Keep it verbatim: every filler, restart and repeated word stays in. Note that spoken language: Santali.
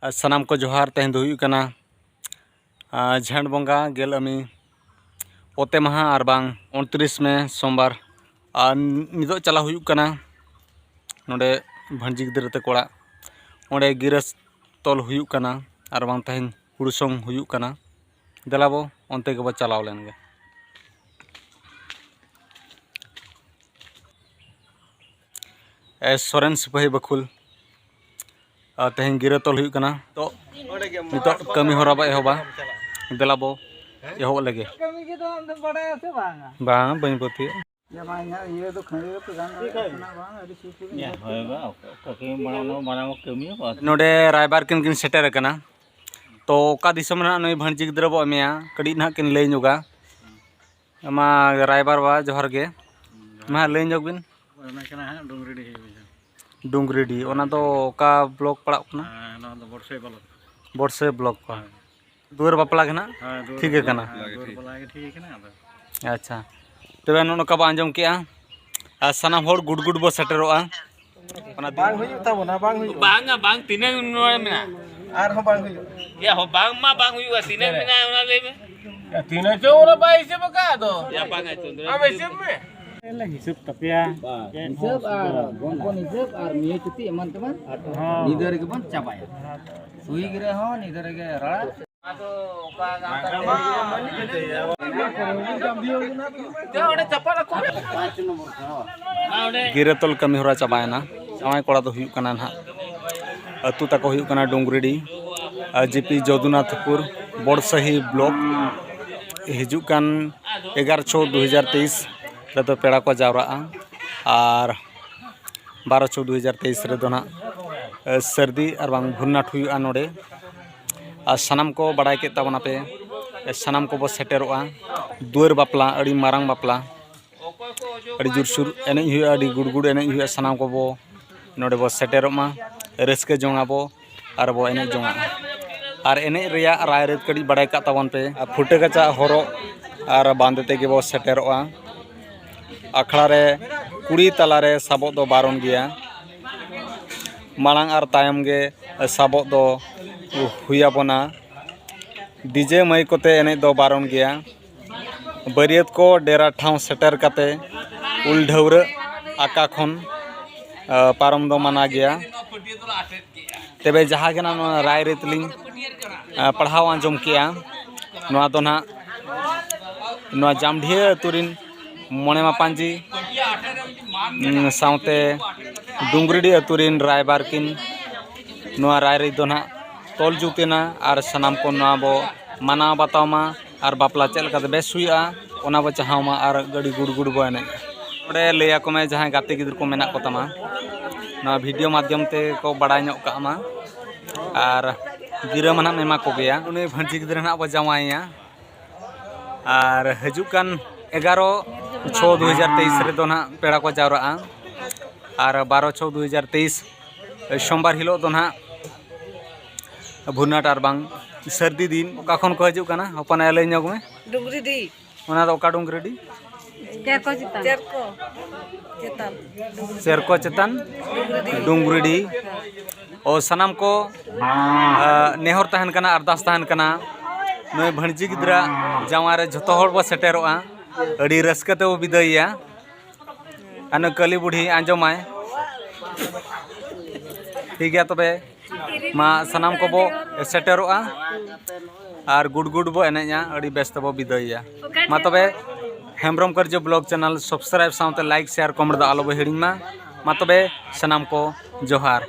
ᱟᱨ ᱥᱟᱱᱟᱢ ᱠᱚ ᱡᱚᱦᱟᱨ᱾ ᱛᱮᱦᱮᱧ ᱫᱚ ᱦᱩᱭᱩᱜ ᱠᱟᱱᱟ, ᱟᱨ ᱡᱷᱮᱸᱴ ᱵᱚᱸᱜᱟ ᱜᱮᱞ ᱟᱹᱢᱤ ᱚᱛᱮ ᱢᱟᱦᱟ ᱟᱨ ᱵᱟᱝ ᱩᱱᱛᱨᱤᱥ ᱢᱮ ᱥᱳᱢᱵᱟᱨ᱾ ᱟᱨ ᱱᱤᱛᱚᱜ ᱪᱟᱞᱟᱣ ᱦᱩᱭᱩᱜ ᱠᱟᱱᱟ ᱱᱚᱰᱮ ᱵᱷᱟᱹᱱᱡᱤ ᱜᱤᱫᱽᱨᱟᱹ ᱛᱟᱠᱚ ᱚᱲᱟᱜ, ᱚᱸᱰᱮ ᱜᱤᱨᱟᱹ ᱛᱚᱞ ᱦᱩᱭᱩᱜ ᱠᱟᱱᱟ ᱟᱨ ᱵᱟᱝ ᱛᱮᱦᱮᱧ ᱦᱩᱲᱩ ᱥᱚᱝ ᱦᱩᱭᱩᱜ ᱠᱟᱱᱟ᱾ ᱫᱮᱞᱟ ᱵᱚ ᱚᱱᱛᱮ ᱜᱮᱵᱚ ᱪᱟᱞᱟᱣ ᱞᱮᱱ ᱜᱮ᱾ ᱮ, ᱥᱚᱨᱮᱱ ᱥᱤᱯᱟᱹᱦᱤ ᱵᱟᱹᱠᱷᱩᱞ, ᱟᱨ ᱛᱮᱦᱮᱧ ᱜᱤᱨᱟᱹ ᱛᱚᱞ ᱦᱩᱭᱩᱜ ᱠᱟᱱᱟ᱾ ᱛᱚ ᱱᱤᱛᱚᱜ ᱠᱟᱹᱢᱤ ᱦᱚᱨᱟ ᱵᱚ ᱮᱦᱚᱵᱟ᱾ ᱫᱮᱞᱟ ᱵᱚ ᱮᱦᱚᱵ ᱞᱮᱜᱮ᱾ ᱠᱟᱹᱢᱤ ᱜᱮ ᱫᱚ ᱟᱢ ᱫᱚᱢ ᱵᱟᱰᱟᱭᱟ ᱥᱮ ᱵᱟᱝᱟ? ᱵᱟᱝ, ᱵᱟᱹᱧ ᱯᱟᱹᱛᱭᱟᱹᱜ᱾ ᱡᱟᱢᱟᱭ ᱤᱧᱟᱹᱜ ᱤᱭᱟᱹ ᱫᱚ ᱠᱷᱟᱹᱲᱤ ᱫᱚ ᱯᱮ ᱜᱟᱱ ᱫᱟᱲᱮᱭᱟᱜ ᱠᱟᱱᱟ ᱵᱟᱝ? ᱟᱹᱰᱤ ᱥᱩᱨ ᱨᱮᱜᱮ ᱦᱳᱭ ᱵᱟ, ᱚᱠᱟ ᱠᱤᱱ ᱢᱟᱲᱟᱝ ᱢᱟᱲᱟᱝ ᱠᱟᱹᱢᱤ ᱦᱚᱸ ᱵᱟᱝ᱾ ᱱᱚᱰᱮ ᱨᱟᱭᱵᱟᱨ ᱠᱤᱱ ᱠᱤᱱ ᱥᱮᱴᱮᱨ ᱟᱠᱟᱱᱟ᱾ ᱛᱚ ᱚᱠᱟ ᱫᱤᱥᱚᱢ ᱨᱮᱱᱟᱜ ᱱᱩᱭ ᱵᱷᱟᱹᱱᱡᱤ ᱜᱤᱫᱽᱨᱟᱹ ᱵᱚ ᱮᱢᱮᱭᱟ, ᱠᱟᱹᱴᱤᱡ ᱱᱟᱦᱟᱜ ᱠᱤᱱ ᱞᱟᱹᱭ ᱧᱚᱜᱟ᱾ ᱢᱟ ᱨᱟᱭᱵᱟᱨ ᱵᱟ, ᱡᱚᱦᱟᱨ ᱜᱮ᱾ ᱢᱟ ᱞᱟᱹᱭ ᱧᱚᱜ ᱵᱤᱱ᱾ ᱚᱱᱟ ᱠᱟᱱᱟ ᱦᱟᱸᱜ ᱰᱩᱝᱨᱤᱰᱤ ᱦᱩᱭᱩᱜ ᱠᱟᱱᱟ᱾ ᱰᱩᱝᱨᱤᱰᱤ, ᱚᱱᱟ ᱫᱚ ᱚᱠᱟ ᱵᱞᱚᱠ ᱯᱟᱲᱟᱜ ᱠᱟᱱᱟ? ᱦᱮᱸ, ᱱᱚᱣᱟ ᱫᱚ ᱵᱚᱨᱥᱚᱭ ᱵᱞᱚᱠ᱾ ᱵᱚᱨᱥᱚᱭ ᱵᱞᱚᱠ ᱠᱚ᱾ ᱦᱮᱸ᱾ ᱫᱩᱣᱟᱹᱨ ᱵᱟᱯᱞᱟ ᱜᱮ ᱱᱟᱜ? ᱦᱮᱸ, ᱫᱩᱣᱟᱹᱨ ᱴᱷᱤᱠ ᱵᱟᱯᱞᱟ, ᱟᱠᱟᱱᱟ᱾ ᱦᱮᱸ, ᱫᱩᱣᱟᱹᱨ ᱵᱟᱯᱞᱟ ᱜᱮ ᱴᱷᱤᱠ ᱟᱠᱟᱱᱟ ᱟᱫᱚ᱾ ᱟᱪᱪᱷᱟ, ᱛᱚᱵᱮ ᱱᱚᱜᱼᱚ ᱱᱚᱝᱠᱟ ᱵᱚ ᱟᱸᱡᱚᱢ ᱠᱮᱜᱼᱟ᱾ ᱟᱨ ᱥᱟᱱᱟᱢ ᱦᱚᱲ ᱜᱩᱰ ᱜᱩᱰ ᱵᱚ ᱥᱮᱴᱮᱨᱚᱜᱼᱟ᱾ ᱚᱱᱟ ᱵᱟᱝ ᱦᱩᱭᱩᱜ ᱛᱟᱵᱚᱱᱟ, ᱵᱟᱝ ᱦᱩᱭᱩᱜᱼᱟ᱾ ᱵᱟᱝᱟ, ᱵᱟᱝ, ᱛᱤᱱᱟᱹᱝ ᱱᱚᱣᱟ ᱢᱮᱱᱟᱜᱼᱟ? ᱟᱨᱦᱚᱸ ᱵᱟᱝ ᱦᱩᱭᱩᱜᱼᱟ᱾ ᱭᱟ ᱦᱚ, ᱵᱟᱝ ᱢᱟ ᱵᱟᱝ ᱦᱩᱭᱩᱜᱼᱟ, ᱛᱤᱱᱟᱹᱝ ᱢᱮᱱᱟᱜᱼᱟ ᱚᱱᱟ ᱞᱟᱹᱭ ᱢᱮ᱾ ᱭᱟ, ᱛᱤᱱᱟᱹᱝ ᱪᱚ ᱚᱱᱟ ᱵᱟᱭ ᱦᱤᱥᱟᱹᱵ ᱟᱠᱟᱫ ᱫᱚ᱾ ᱭᱟ, ᱵᱟᱝᱟ, ᱪᱚᱱᱫᱨᱚ᱾ ᱟᱢ ᱦᱤᱥᱟᱹᱵ ᱢᱮ᱾ ᱞᱮ ᱦᱤᱥᱟᱹᱵ ᱛᱟᱯᱮᱭᱟ᱾ ᱦᱤᱥᱟᱹᱵ ᱟᱨ ᱜᱚᱱᱯᱚᱱ ᱦᱤᱥᱟᱹᱵ ᱟᱨ ᱢᱤᱭᱟᱹ ᱪᱩᱴᱤ ᱮᱢᱟᱱ ᱛᱮᱢᱟᱱ ᱦᱚᱸ᱾ ᱧᱤᱫᱟᱹ ᱨᱮᱜᱮ ᱵᱚᱱ ᱪᱟᱵᱟᱭᱟ᱾ ᱥᱩᱭ ᱜᱤᱨᱟᱹ ᱦᱚᱸ ᱧᱤᱫᱟᱹ ᱨᱮᱜᱮ ᱨᱟᱲᱟ᱾ ᱜᱤᱨᱟᱹ ᱛᱚᱞ ᱠᱟᱹᱢᱤ ᱦᱚᱨᱟ ᱪᱟᱵᱟᱭᱮᱱᱟ᱾ ᱡᱟᱶᱟᱭ ᱠᱚᱲᱟ ᱫᱚ ᱦᱩᱭᱩᱜ ᱠᱟᱱᱟ ᱱᱟᱦᱟᱜ, ᱟᱹᱛᱩ ᱛᱟᱠᱚ ᱦᱩᱭᱩᱜ ᱠᱟᱱᱟ ᱰᱩᱝᱜᱽᱨᱤᱰᱤ, ᱟᱨ ᱡᱤ ᱯᱤ ᱡᱚᱫᱩᱱᱟᱛᱷᱯᱩᱨ, ᱵᱚᱲᱥᱟᱦᱤ ᱵᱞᱚᱠ᱾ ᱦᱤᱡᱩᱜ ᱠᱟᱱ ᱮᱜᱟᱨᱚ ᱪᱷᱚ ᱫᱩ ᱦᱟᱡᱟᱨ ᱛᱮᱭᱤᱥ ᱨᱮᱫᱚ ᱯᱮᱲᱟ ᱠᱚ ᱡᱟᱣᱨᱟᱜᱼᱟ, ᱟᱨ ᱵᱟᱨᱚ ᱪᱷᱚ ᱫᱩ ᱦᱟᱡᱟᱨ ᱛᱮᱭᱤᱥ ᱨᱮᱫᱚ ᱱᱟᱦᱟᱜ, ᱮ, ᱥᱟᱹᱨᱫᱤ ᱟᱨ ᱵᱟᱝ ᱵᱷᱩᱨᱱᱟᱴ ᱦᱩᱭᱩᱜᱼᱟ ᱱᱚᱰᱮ᱾ ᱟᱨ ᱥᱟᱱᱟᱢ ᱠᱚ ᱵᱟᱲᱟᱭ ᱠᱮᱫ ᱛᱟᱵᱚᱱᱟᱯᱮ, ᱮ, ᱥᱟᱱᱟᱢ ᱠᱚᱵᱚ ᱥᱮᱴᱮᱨᱚᱜᱼᱟ᱾ ᱫᱩᱣᱟᱹᱨ ᱵᱟᱯᱞᱟ, ᱟᱹᱰᱤ ᱢᱟᱨᱟᱝ ᱵᱟᱯᱞᱟ, ᱟᱹᱰᱤ ᱡᱳᱨᱥᱳᱨ ᱮᱱᱮᱡ ᱦᱩᱭᱩᱜᱼᱟ, ᱟᱹᱰᱤ ᱜᱩᱰ ᱜᱩᱰ ᱮᱱᱮᱡ ᱦᱩᱭᱩᱜᱼᱟ᱾ ᱥᱟᱱᱟᱢ ᱠᱚᱵᱚ ᱱᱚᱰᱮ ᱵᱚ ᱥᱮᱴᱮᱨᱚᱜ ᱢᱟ, ᱨᱟᱹᱥᱠᱟᱹ ᱡᱚᱝ ᱟᱵᱚ ᱟᱨ ᱵᱚ ᱮᱱᱮᱡ ᱡᱚᱝᱟ᱾ ᱟᱨ ᱮᱱᱮᱡ ᱨᱮᱭᱟᱜ ᱨᱟᱭ ᱨᱤᱛ ᱠᱟᱹᱴᱤᱡ ᱵᱟᱲᱟᱭ ᱠᱟᱜ ᱛᱟᱵᱚᱱ ᱯᱮ᱾ ᱟᱨ ᱯᱷᱩᱴᱟᱹ ᱠᱟᱪᱟ ᱦᱚᱨᱚᱜ ᱟᱨ ᱵᱟᱸᱫᱮ ᱛᱮᱜᱮ ᱵᱚ ᱥᱮᱴᱮᱨᱚᱜᱼᱟ᱾ ᱟᱠᱷᱲᱟ ᱨᱮ ᱠᱩᱲᱤ ᱛᱟᱞᱟ ᱨᱮ ᱥᱟᱵᱚᱜ ᱫᱚ ᱵᱟᱨᱚᱱ ᱜᱮᱭᱟ᱾ ᱢᱟᱲᱟᱝ ᱟᱨ ᱛᱟᱭᱚᱢ ᱜᱮ ᱥᱟᱵᱚᱜ ᱫᱚ ᱦᱩᱭ ᱟᱵᱚᱱᱟ᱾ ᱰᱤᱡᱮ ᱢᱟᱹᱭᱤᱠ ᱠᱚᱛᱮ ᱮᱱᱮᱡ ᱫᱚ ᱵᱟᱨᱚᱱ ᱜᱮᱭᱟ᱾ ᱵᱟᱹᱨᱭᱟᱹᱛ ᱠᱚ ᱰᱮᱨᱟ ᱴᱷᱟᱶ ᱥᱮᱴᱮᱨ ᱠᱟᱛᱮ ᱩᱞ ᱰᱷᱟᱹᱣᱨᱟᱹᱜ ᱟᱠᱟ ᱠᱷᱚᱱ, ᱟ, ᱯᱟᱨᱚᱢ ᱫᱚ ᱢᱟᱱᱟ ᱜᱮᱭᱟ᱾ ᱛᱚᱵᱮ ᱡᱟᱦᱟᱸ ᱜᱮ ᱱᱟᱜ ᱱᱚᱣᱟ ᱨᱟᱭᱨᱤᱛ ᱞᱤᱧ, ᱟ, ᱯᱟᱲᱦᱟᱣ ᱟᱸᱡᱚᱢ ᱠᱮᱜᱼᱟ, ᱱᱚᱣᱟ ᱫᱚ ᱱᱟᱜ ᱱᱚᱣᱟ ᱡᱟᱢᱰᱷᱤᱭᱟᱹ ᱟᱹᱛᱩ ᱨᱤᱱ ᱢᱚᱬᱮ ᱢᱟᱯᱟᱧᱡᱤ, ᱩᱸ, ᱥᱟᱶᱛᱮ ᱰᱩᱝᱜᱽᱨᱤᱰᱤ ᱟᱹᱛᱩ ᱨᱤᱱ ᱨᱟᱭᱵᱟᱨ ᱠᱤᱱ ᱱᱚᱣᱟ ᱨᱟᱭᱨᱤᱛ ᱫᱚ ᱱᱟᱜ ᱛᱚᱞ ᱡᱩᱛ ᱮᱱᱟ᱾ ᱟᱨ ᱥᱟᱱᱟᱢ ᱠᱚ ᱱᱚᱣᱟ ᱵᱚ ᱢᱟᱱᱟᱣ ᱵᱟᱛᱟᱣ ᱢᱟ ᱟᱨ ᱵᱟᱯᱞᱟ ᱪᱮᱫ ᱞᱮᱠᱟᱛᱮ ᱵᱮᱥ ᱦᱩᱭᱩᱜᱼᱟ, ᱚᱱᱟ ᱵᱚ ᱪᱟᱦᱟᱣ ᱢᱟ ᱟᱨ ᱜᱟᱹᱰᱤ ᱜᱩᱰ ᱜᱩᱰ ᱵᱚ ᱮᱱᱮᱡ᱾ ᱱᱚᱰᱮ ᱞᱟᱹᱭ ᱟᱠᱚ ᱢᱮ, ᱡᱟᱦᱟᱸᱭ ᱜᱟᱛᱮ ᱜᱤᱫᱽᱨᱟᱹ ᱠᱚ ᱢᱮᱱᱟᱜ ᱠᱚ ᱛᱟᱢᱟ, ᱱᱚᱣᱟ ᱵᱷᱤᱰᱤᱭᱳ ᱢᱟᱫᱽᱫᱷᱚᱢ ᱛᱮ ᱠᱚ ᱵᱟᱲᱟᱭ ᱧᱚᱜ ᱠᱟᱜ ᱢᱟ᱾ ᱟᱨ ᱜᱤᱨᱟᱹ ᱢᱟ ᱱᱟᱜ ᱮᱢᱟ ᱠᱚᱜᱮᱭᱟ᱾ ᱩᱱᱤ ᱵᱷᱟᱹᱱᱡᱤ ᱜᱤᱫᱽᱨᱟᱹ ᱱᱟᱜ ᱵᱚ ᱡᱟᱶᱟᱭᱮᱭᱟ᱾ ᱟᱨ ᱦᱤᱡᱩᱜ ᱠᱟᱱ ᱮᱜᱟᱨᱚ ᱪᱷᱚ ᱫᱩ ᱦᱟᱡᱟᱨ ᱛᱮᱭᱤᱥ ᱨᱮᱫᱚ ᱱᱟᱜ ᱯᱮᱲᱟ ᱠᱚ ᱡᱟᱣᱨᱟᱜᱼᱟ᱾ ᱟᱨ ᱵᱟᱨᱚ ᱪᱷᱚ ᱫᱩ ᱦᱟᱡᱟᱨ ᱛᱮᱭᱤᱥ ᱥᱳᱢᱵᱟᱨ ᱦᱤᱞᱳᱜ ᱫᱚ ᱱᱟᱜ ᱵᱷᱩᱨᱱᱟᱴ ᱟᱨ ᱵᱟᱝ ᱥᱟᱹᱨᱫᱤ ᱫᱤᱱ᱾ ᱚᱠᱟ ᱠᱷᱚᱱ ᱠᱚ ᱦᱤᱡᱩᱜ ᱠᱟᱱᱟ? ᱦᱚᱯᱚᱱ ᱟᱭᱳ, ᱞᱟᱹᱭ ᱧᱚᱜ ᱢᱮ᱾ ᱰᱩᱝᱜᱽᱨᱤᱰᱤ᱾ ᱚᱱᱟ ᱫᱚ ᱚᱠᱟ ᱰᱩᱝᱜᱽᱨᱤᱰᱤ? ᱪᱮᱨᱠᱚ ᱪᱮᱛᱟᱱ᱾ ᱪᱮᱨᱠᱚ ᱪᱮᱛᱟᱱ᱾ ᱪᱮᱨᱠᱚ ᱪᱮᱛᱟᱱ ᱰᱩᱝᱜᱽᱨᱤᱰᱤ᱾ ᱰᱩᱝᱜᱽᱨᱤᱰᱤ᱾ ᱚ, ᱥᱟᱱᱟᱢ ᱠᱚ, ᱟ, ᱱᱮᱦᱚᱨ ᱛᱟᱦᱮᱱ ᱠᱟᱱᱟ, ᱟᱨᱫᱟᱥ ᱛᱟᱦᱮᱱ ᱠᱟᱱᱟ, ᱱᱩᱭ ᱵᱷᱟᱹᱱᱡᱤ ᱜᱤᱫᱽᱨᱟᱹ ᱡᱟᱶᱟᱭ ᱨᱮ ᱡᱷᱚᱛᱚ ᱦᱚᱲ ᱵᱚ ᱥᱮᱴᱮᱨᱚᱜᱼᱟ, ᱟᱹᱰᱤ ᱨᱟᱹᱥᱠᱟᱹ ᱛᱮᱵᱚ ᱵᱤᱫᱟᱹᱭᱮᱭᱟ᱾ ᱟᱨ ᱱᱩᱭ ᱠᱟᱹᱞᱤ ᱵᱩᱰᱷᱤ ᱟᱸᱡᱚᱢᱟᱭ᱾ ᱴᱷᱤᱠ ᱜᱮᱭᱟ, ᱛᱚᱵᱮ ᱢᱟ ᱥᱟᱱᱟᱢ ᱠᱚᱵᱚ ᱥᱮᱴᱮᱨᱚᱜᱼᱟ ᱟᱨ ᱜᱩᱰ ᱜᱩᱰ ᱵᱚ ᱮᱱᱮᱡᱼᱟ, ᱟᱹᱰᱤ ᱵᱮᱥ ᱛᱮᱵᱚ ᱵᱤᱫᱟᱹᱭᱮᱭᱟ᱾ ᱢᱟ ᱛᱚᱵᱮ ᱦᱮᱢᱵᱨᱚᱢ ᱠᱟᱹᱨᱡᱚ ᱵᱞᱚᱜ ᱪᱮᱱᱮᱞ ᱥᱟᱵᱥᱠᱨᱟᱭᱤᱵ ᱥᱟᱶᱛᱮ ᱞᱟᱭᱤᱠ, ᱥᱮᱭᱟᱨ, ᱠᱚᱢᱮᱱᱴ ᱫᱚ ᱟᱞᱚ ᱵᱚ ᱦᱤᱲᱤᱧ ᱢᱟ᱾ ᱢᱟ ᱛᱚᱵᱮ ᱥᱟᱱᱟᱢ ᱠᱚ ᱡᱚᱦᱟᱨ᱾